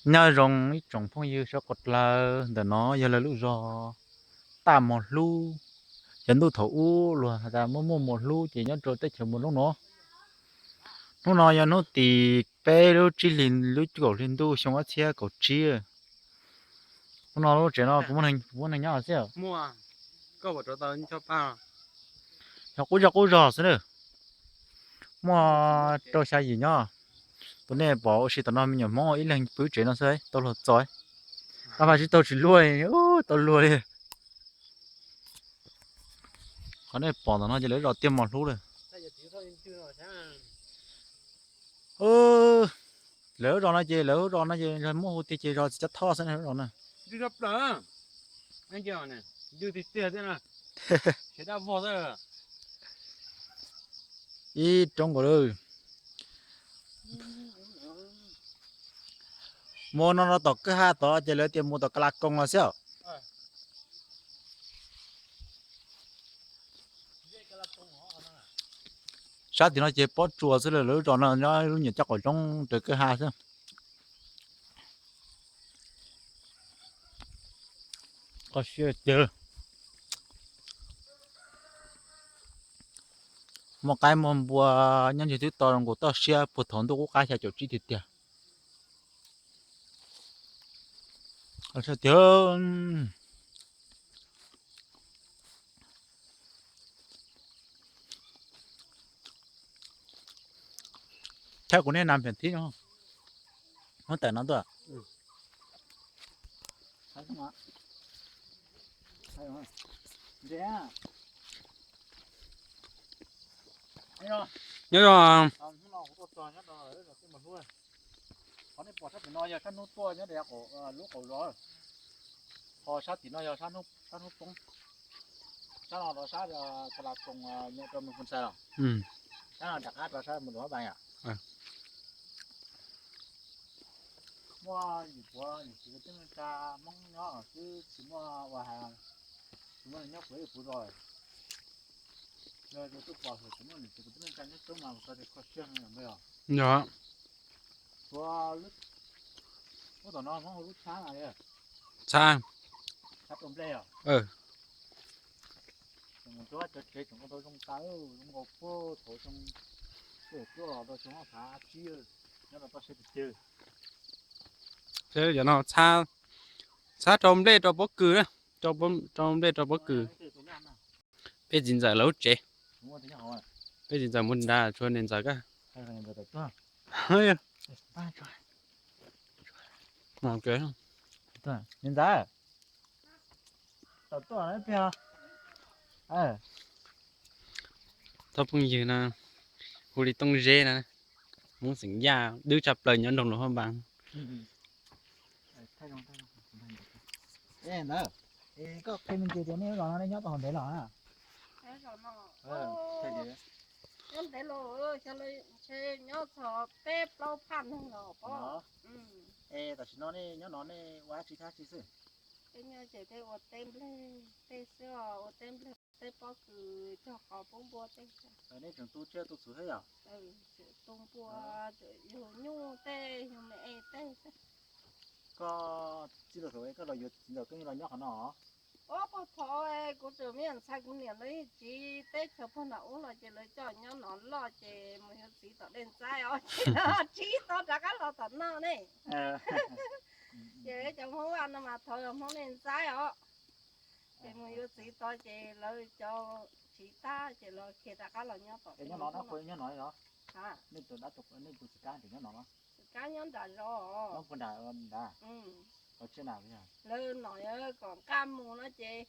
Nyob zoo ib tsoom phooj ywg sawv dlawg, ntawm no yog lawv lub zos Taj Mos Hlub. Cov ntuj thaum ub luag has tas muaj muaj mos hlub ces nyob rau teb chaws Nplog no. Hnub no yog hnub tim peb lub tsib hlis lub kaum hli ntuj xyoo ob txhiab kaum tsib. Hnub no lub tsev no puas muaj neeg nyob xwb? Yog qub zog qub zog xwb na. Muaj rau xya yim nyob. Tus nej pom ua si tom no me nyuam Hmoob ib leeg pw tsev no xwb tau luag txog. Ab, pab tsis tau tsis luaj, tau luag li. Qhov nej pom tom no ces lawv zos Tiaj Mos Hlub lawm. Lawv zos no ces lawv zos no ces muab hu tiag ces zos Txiv Cab Thoj xwb na zos na. Ib roob nkaus lawm. Mus no rau tom kwj ha tod ces lawv tias mus tom Ka La Koos los xwb. Sab tim no ces pob tsuas xwb, lawv lub zos no nyob lub nyuam caj qaum roob raws kwj ha xwb. Kho siab tiag. Muaj qaib muaj npua nyob ntseg twb to zoo nkaus toj siab puag thaum ntuj qub qab xya caum tsib tiag tiag. Kho siab tiag. Thaij kuv niag nas phiam thib no. Muab tawm no tuaj. Nyob zoo. Qhov nej pom sab tim no yog sab hnub tuaj nyob rau lub qaum zos. Ho sab tim no yog sab hnub poob. Sab no los sab Ka La Koos nyob rau Mes Phun Xais los. Sab no rov qab rau sab Mes Dum Hab Npas yom. Muaj yim puav yim txiv kwv tij neej tsa Hmoob nyob xwb, tsis muaj ua, tsis muaj nyob puas ib puas zos. Yog tuaj pom thaum tsis muaj niam txiv kwv tij neej tsa nyob coob mas kho siab heev yom. Yog. Tshuav, ub, tom no Hmoob hu lub txhab mas li. Txhab. Txhab rau nplej os. Tseem mus rau cov tsev tseem ua tau zoo tas, zoo nkaus puag thaum xyoo cuaj caum cuaj los rau xyoo ob phav tsib nyob rau toj siab tiag tiag. Cov no txhab, txhab rau nplej rau pob kws na, rau nplej rau pob kws. Peb txiv ntxawm lawv lub tsev. Peb txiv ntxawm mus nrad, tshuav niam ntxawm koj. Niam ntxawm, tau tuaj peb. Thov phooj ywg no hu li Tooj Zeb na, Hmoob xeem Yaj, dub tshaj plaws nyob nroog Luam Phab Npas. Ntawd, koj qhia me ntsis tias nej zos no nej nyob tau ntev los na? Nyob ntev los, nyob txog peb plaub phaj neeg los pob. Es tam sim no nej nyob no nej ua dab tsi thab tsi xwb? Peb nyob ces peb ua teb nplej tej xwb os, ua teb nplej tej pob kws cog qos pub npua tej. Nej tseem tu tsiaj tu txhuv thiab yom? Tu npua, yug nyuj tej, yug me es tej xwb. Koj txij lus thaum koj los yuav txiv ntxawm koj yeej los nyob qhov no? Ob, puag thaum kuv tseem me ntxhais kuv niam lawv tsiv teb chaws puag nram ub los ces lawv coj nyob no loj ces mus yuav txiv tom dej ntxaib os, ces tsib to rov qab los tom no ne. Ces cov Hmoob Vaj no mas thaum Hmoob dej ntxaib os, ces mus yuav txiv tod ces lawv cov tsiv tag ces los khiav rov qab los nyob tom no. Txiv kab nyob nram zos. Lawv nom kom nqaj mus no ces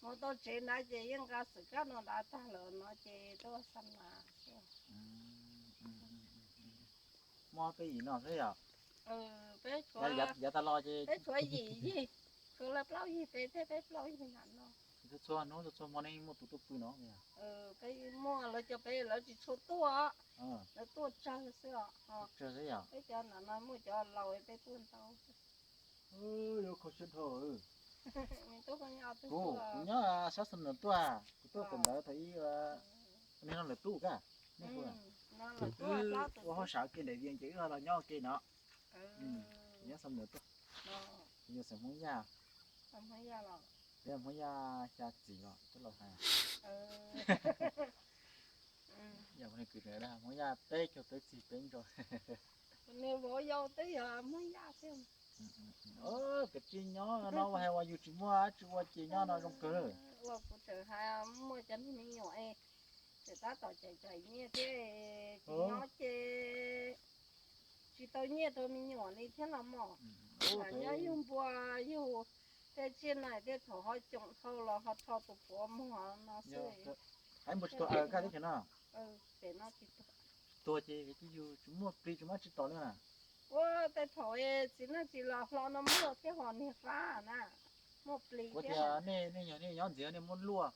mus tau tsev nrad ces yeej nqa xwm kab no nrad tag lawm no ces tuaj xa nas. Muaj peb yim no xwb yom? Peb tshuav, yav tas los ces peb tshuav yim yig, tshuav lawv plaub yig peb thiab peb plaub yig nram no. Txhua hnub txhua hmo nej muaj tus tuaj pw no? Peb muaj, lawv cov peb lawv tsis tshua tuaj, lawv tuaj tsawg xwb os. Peb cov nram no muaj cov laus peb tuaj ntau. Yuav kho siab dhau. Kuv nyob sab xeev nram tuaj, kuv tuaj tawm ntawd thaum ib, nej no lawm tub kab, nej ua hauj sam ua ke nram Vias ces wb ho los nyob ua ke no. Nyob Xam Nuam tuaj. Yog xeem Hmoob Yaj. Peb Hmoob Yaj xya txim los twb laus hais. Yog Hmoob Yaj peb caug peb txig peb ntso. Nws vauv yau twb yog Hmoob Yaj thiab. Kav tsij nyob no, ua hais uas yus tsis muaj dab tsi ua ces nyob no zoo kawg. Ua kuv tseem hais muaj cov niag me nyuam es tseem tab tom cais cais nyiaj thiab, tsis nyob ces tsis tau nyiaj rau me nyuam li thiab los mog. Lam nyob yug npua yug tej tsiaj na, tej thaum ho coom dhau los ho rho tus puav muag no xwb. Hais npua tsis tuag aws kaj teb chaws no. Pem no tsis tuag. Tsis tuag ces yus tsis muaj plig tsis muaj tsis tom li na. Ua tej thaum txiv neej tsis los hlo no muaj thiab ho niag fab na, muaj plig thiab. Nej, nej yog nej nyob ntxiv nej muab luaj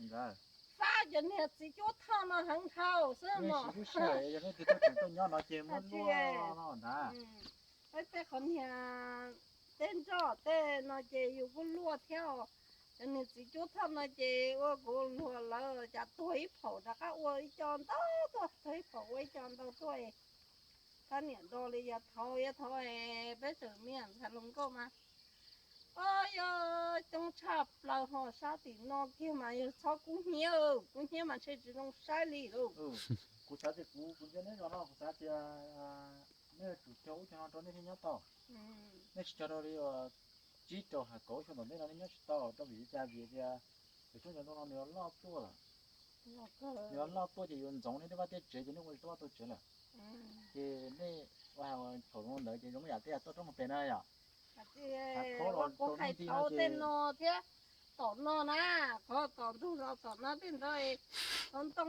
ntawd. Fab cov niag txiv cuab thoj no heev dhau xwb no. Lub sij hawm yog leej twg tuaj tseem tuaj nyob no ces muab luaj no ntag. Peb tej qhov niag tej nroj tej no ces yus kuj luaj thiab os. Cov niag txiv cuab thoj no ces ua kuv luag lawv cas tuag ib phaum rov qab ua ib co ntau tuaj, tuag ib phaum ua ib co ntau tuaj. Thab niam do li yog thaum yog thaum peb tseem me ntxhais hluas nkauj mas, o, yog coob tshaj plaws ho sab tim no kiag mas yog txhob kub hnyiab, kub hnyiab mas ntshe tsis zoo saib li lauj. Kuv xav tias kuv, kuv ntsia neb zos no kuv xav tias nej yuav tsum cog ub cog no rau nej thiaj nyob tau. Nej tsis cog rau li uas tsib rau hais kaum xyoo ntawm nej no nej nyob tsis tau rau vim li cas? Vim tias cov xyoob cov ntoo no nws yuav loj tuaj lawm. Nws yuav loj tuaj ces yuav ntxoov nej tej vaj tej tsev ces nej ua tsis tau vaj tau tsev lawm. Ces nej ua thaum zoo ntawd ces zoo yam tej yam tuaj roob mus pem na yom. Kuv hais tau tej no thiab, tom no na, qhov tom ntug zos tom no tej ntawd, qhov ntoo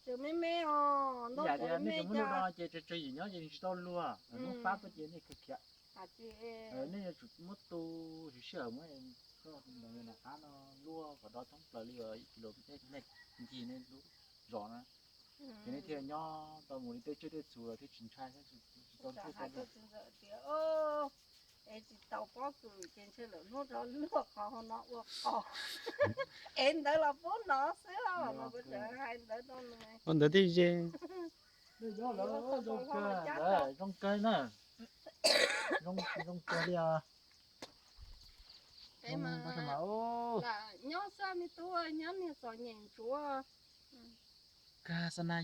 tseem me me os, ntoo tseem me me no ces tsawg tsawg yim nyob ces nws tsis tau luag, hnub fab tuaj ces nej khiav khiav. Nej yuav tsum muab tu siv sij hawm muab qab no luaj kom do thoob plaws li ib kis lus nej ncig nej lub zos na. Ces nej thiaj nyob tau mus li tej tsiaj tej txhu los thiaj tsis ntshai thiab tsis tau ntshai tau luag. Es tsis tau pob kws ces ntshe lawm hnub rov luag qhov hauv no ua qos. Es ntawd los pub no xwb os, mas kuv tseem hais ntawd rau nws. Ua ntawd thiaj ze. Zoo kawg na. Zoo kawg li os. Nyob xwb me tub, nyob niag txom nyem ntsuav. Kag xa na.